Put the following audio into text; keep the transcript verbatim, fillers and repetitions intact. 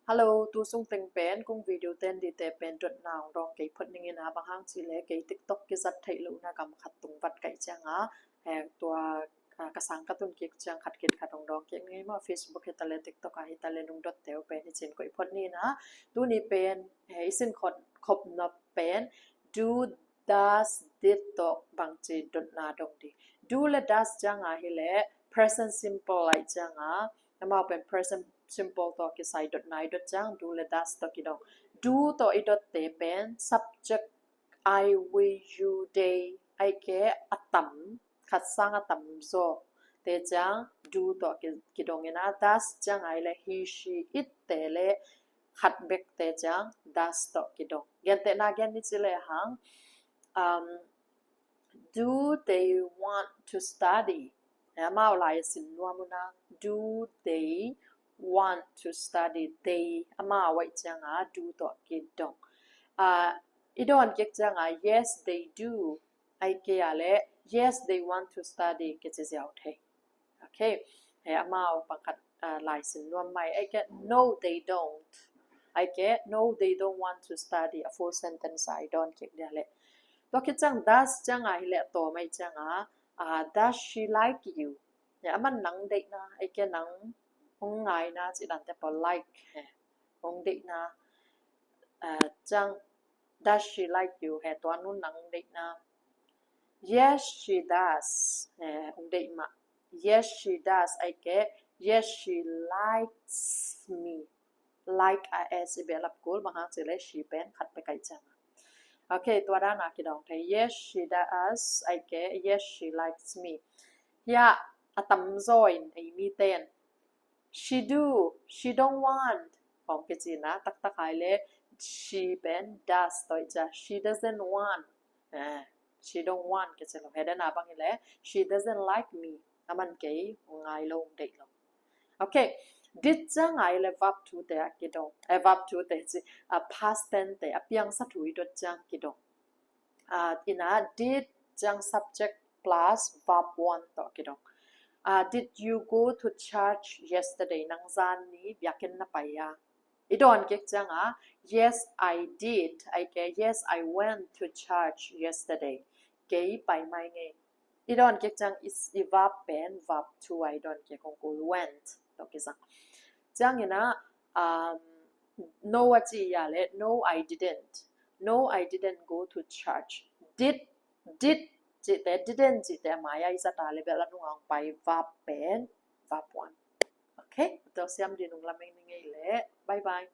Hello, tu sung teng pen kong video ten ding te pen dotna hung dong kei phot ning in a, bang hang chile kei TikTok kijat thei louna gam khat tung vat kai chang a, eh, tua, ah, ka sang ka tun kik chang khat kit khat hung dong kik ning in, ma Facebook hi tale TikTok a hi tale nung dot teu pen hi chin koi phot ning in a, tuni pen, eh, i sin khop, khopna pen do, does, did toh bang chi dotna dong ding. Do le does chang a hile present simple lai chang a, amau pen present simple toh kisai dotna i dot chang, do le does toh kidong. Do toh i dot te pen subject I, we, you, they, ahike atam, khat sang atam jo te chang do toh ki, kidong in a, does chang a hile he, she, it te le khat bek te chang does toh kidong. Gentehna gen ni chile hang, um, do they want to study? Eh, amau lai sin nuam un a, do they want to study? They, amau ai chang a do toh kidong. Ah, i don kik chang a, yes, they do. Ahike a le, yes, they want to study kichi jiau thei. Okay. He amau pang khat, ah, lai sin nuam mai. Ahike, no, they don't. Ahike, no, they don't want to study. A full sentence a i don kik dia le. Toh kichang does chang a hile toh mai chang a, ah, does she like you? He aman nang dei na, ahike nang hung ngai na chi dan te po like. He hung dei na, ah, chang, does she like you? He tua nu nang dei na. Yes, she does. Eh, hung dei ma. Yes, she does. Ahike, yes, she likes me. Like a S i belap kul, bang hang chile she pen khat pe kai chang. Okay, tua dan a kidong thei. Yes, she does. Ahike, yes, she likes me. Hia atam jo in ei mi ten. She do, she don't want. Hom kichi na, taktak a hile, she pen does toh i cha. She doesn't want. Eh, she don't want kichi lo. He dan a bang hile, she doesn't like me. Aman kei hung ngai lo, hung dei lo. Okay. Did chang a hile verb to te a kidong. Eh, verb to te chi, a past tense te, a piang sa thu i dot chang kidong. Ah, in a did chang subject plus verb one toh kidong. Ah, did you go to church yesterday? Nang jan ni biakin na pai a? I don kik chang a, yes, I did. Ahike, yes, I went to church yesterday. Kei pai mai nge. I don kik chang i, i verb pen, verb to a i don kik kong kul went toh kisang. Chang in a, um, no a chi a le, no, I didn't. No, I didn't go to church. Did, did chi te, didn't chi te, amai a i sa ta le bel a nung ang pai verb pen, verb one. Okay, to siam di nung lameng ni ngei le. Bye bye.